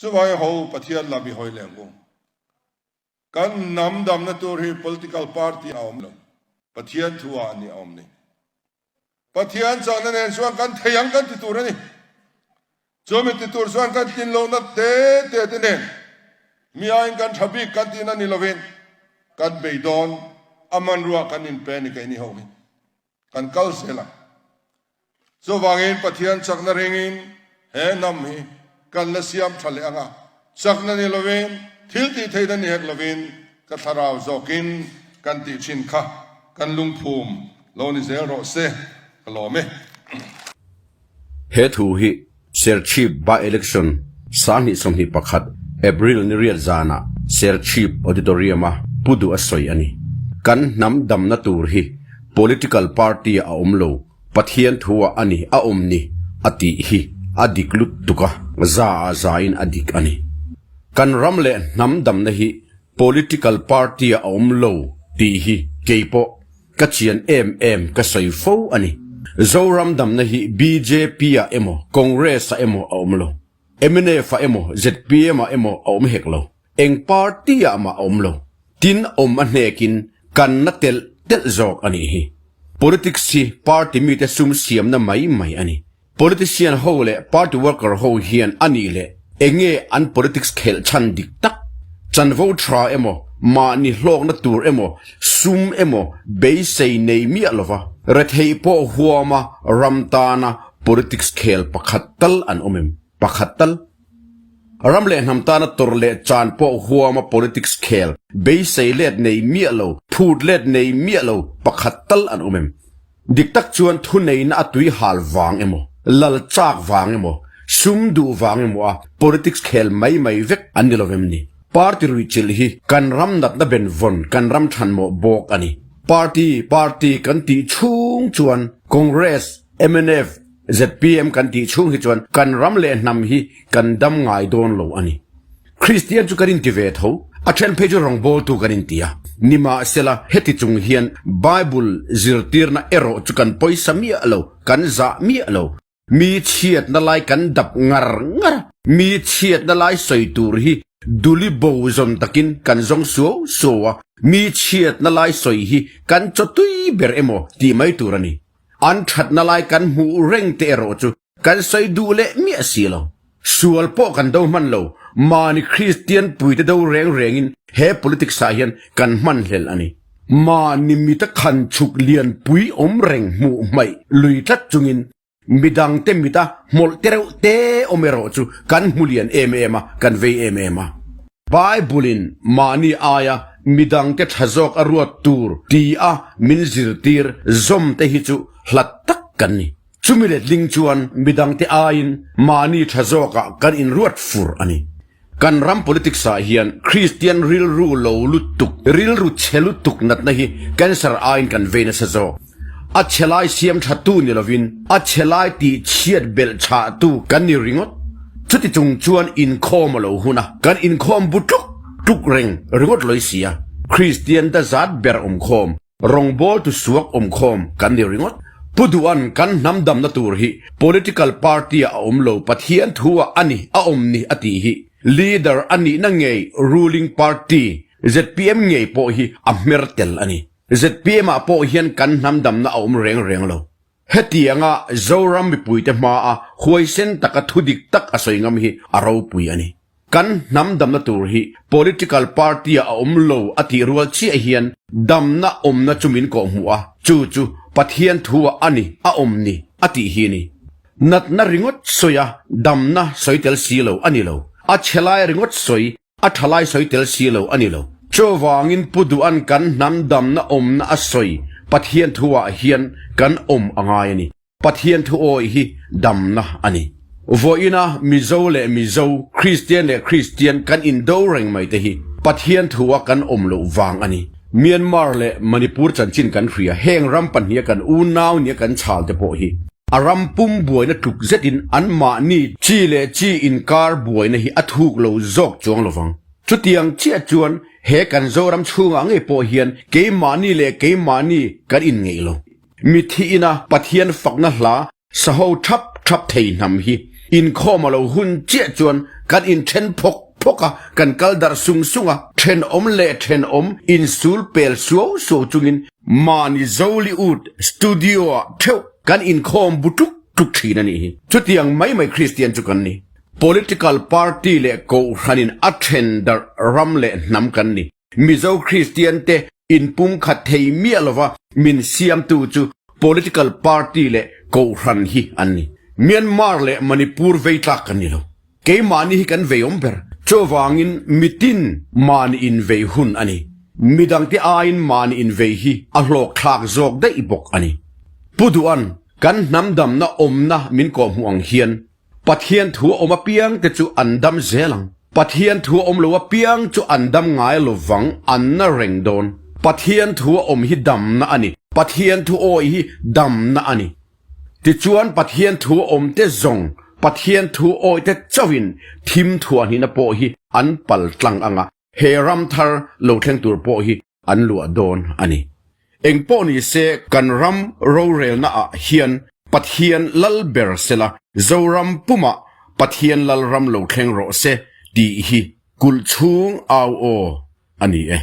Chuvangin ho Pathian lam i hawi leh ang u. Kan hnam damna tur hi political party a awm lo, Pathian thu ah a ni a awm ni. Pathian chakna nen chuan kan thei ang kan ti tur a ni. Chumi ti tur chuan kan tlin lohna te te te nen mi aiin kan tha bik kan tihna ni lovin kan beidawn a hmanrua kan inpe a ni keini ho hi. Kan kal zel ang. Chuvangin Pathian chakna ringin he hnam hi kan la siam tha leh ang a, chakna ni lovin, thil tih theihna ni hek lovin ka thlarau zawkin kan tih thin kha kan lungphum lo ni zel rawh se, ka lawm e. He thu hi Serchhip by-election 2021 April ni riat zanah Serchhip Auditorium-a pu duh a sawi a ni. Kan hnam damna tur hi political party-ah a awm lo, Pathian thu-ah a ni a awm ni a tih hi a dik lutuk a, za ah zain a dik a ni. Kan ram leh hnam damna hi political party-ah a awm lo tih hi keipawh Ka chian em em ka sawi fo a ni. Zoram damna hi bjp ah emaw Congress ah emaw a awm lo. Mnf ah emaw zpm ah emaw a awm hek lo. Eng party ah mah a awm lo. Tin awm a hnekin kan na telh telh zawk a nih hi. Politics hi party mite sum siamna mai mai a ni. Politician ho leh party worker ho hian a nih leh enge an politics khelh chhan dik tak? Chanvo tha emaw, mahni hlawkna tur emaw, sum emaw beisei nei miah lova retheih pawh huama ram tana politics khel pakhat tal an awm em? Pakhat tal? Ram leh hnam tana tawrh leh chan pawh huama politics khel beisei let nei miah lo, phut let nei miah lo pakhat tal an awm em? Dik tak chuan thuneihna a tui hal vang emaw, lal chak vang emaw, sum duh vang emaw a politics khel mai mai vek an ni lo vem ni? Party ruihchilh hi kan ram natna ben vawn kan ram thanmawh bawk a ni. Party, party kan tih chhung chuan Congress, mnf, zpm kan tih chhung hi chuan kan ram leh hnam hi kan dam ngai dawn lo a ni. Kristian chu kan inti ve tho, a then phei chu rawngbawltu kan inti a. Nimahsela, heti chung hian Bible zirtirna erawh chu kan pawisa miah lo, kan zah miah lo. Mi chhiatna lai kan dap ngar ngar a, mi chhiatna lai sawi tur hi duli bo zawn takin kan zawng suau suau a, mi chhiatna lai sawi hi kan chaw tui ber emaw tih mai tur a ni. An thatna lai kan hmuh reng te erawh chu Kan sawi duh leh miah si lo. Sual pawh kan do hman lo, mahni Kristian puite do reng rengin he politics ah hian kan hman hlel a ni. Mahni mita khan chhuk lian pui awm reng hmuh hmaih lui tlat chungin midangte mita hmawlh te reuh te awm erawh chu kan hmu lian em em a, kan vei em em a. Bible-in mahni aia midangte tha zawk a ruat tur ti a min zirtir zawm te hi chu hlat tak kan ni. Chumi letling chuan midangte aiin mahni tha zawkah kan inruat fur a ni. Kan ram politics ah hian Kristian rilru lo lutuk, rilru chhe lutuk natna hi cancer aiin kan vei nasa zawk. A chhe lai siam tha tu ni lovin a chhe lai tih chhiat belh chhah tu kan ni ringawt. Chuti chung chuan inkhawm a lo hun a, kan inkhawm bu tluk tluk reng ringawt lawi si a. Kristian dazat ber awmkhawm Rawngbawltu suak awmkhawm kan ni ringawt. Pu Duhan kan hnam damna tur hi political party ah a awm lo Pathian thu ah a ni a awm ni a tih hi leader a nihna ngei ruling party zpm ngei pawh hi a hmer tel a ni. Zpm ah pawh hian kan hnam damna a awm reng reng lo. Hetianga Zoram mipuite hmaa huaisen taka thudik tak a sawi ngam hi a ropui a ni. Kan hnam damna tur hi political party ah a awm lo a tih rual chiah hian damna awmna chu min kawh hmuh a, chu chu Pathian thu ah a ni a awm ni a tih hi ni. Natna ringawt sawi a damna sawi tel si lo a ni lo. A chhe lai ringawt sawi a tha lai sawi tel si lo a ni lo. Chuvangin Pu Duhan kan hnam damna awmna a sawi Pathian thu ah hian kan awm a ngai a ni. Pathian thu awih hi damna a ni. Vawiina Mizo leh Mizo, Kristian leh Kristian kan indo reng mai te hi Pathian thua kan awm loh vang a ni. Myanmar leh Manipur chanchin kan hria, heng ram pahniha kan unau nia kan chhal te pawh hi a ram pum buaina tluk zetin anmahni chi leh chi inkar buaina hi a thuk lo zawk chuang lovang. Chutiang chiah chuan he kan Zoram chhungah ngei pawh hian keimahni leh keimahni kan inngeih lo. Mithi ina Pathian fakna hla saho thap thap thei hnam hi. Inkhawm a lo hun chiah chuan kan inthen phawk phawk a, kan kal darh sung sung a, thenawm leh thenawm insul pel suau suau chungin mahni Zollywood studio-ah theuh kan inkhawm bu tluk tluk thin a nih hi. Chutiang mai mai Kristian chu kan ni. Political party leh kohhranin a then darh ram leh hnam kan ni. Mizo Kristian te inpumkhat thei miah lova min siamtu chu political party leh kohhran hi an ni. Myanmar leh Manipur vei tlak kan ni lo. Keimahni hi kan vei awm ber. Chuvangin mitin mahni invei hun a ni. Midangte aiin mahni invei hi a hlawkthlak zawk daih bawk a ni. Pu Duan, kan hnam damna awmna min kawhhmuh ang hian Pathian thu a awm apiang te chu an dam zel ang. Pathian thu a awm lo apiang chu an dam ngai lo vang, an na reng dawn. Pathian thu a awm hi damna a ni. Pathian thu awi hi damna a ni. Tichuan Pathian thu a awm te zawng, Pathian thu awi te chauhin thim thuahhnihna pawh hi an pal tlang ang a, He ram thar lo thleng tur pawh hi an luah dawn a ni. Eng pawh ni se kan ram rorelna ah hian Pathian lal ber sela Zoram pumah Pathian lal ram lo thleng rawh se tih hi kulh chhung au aw a ni e.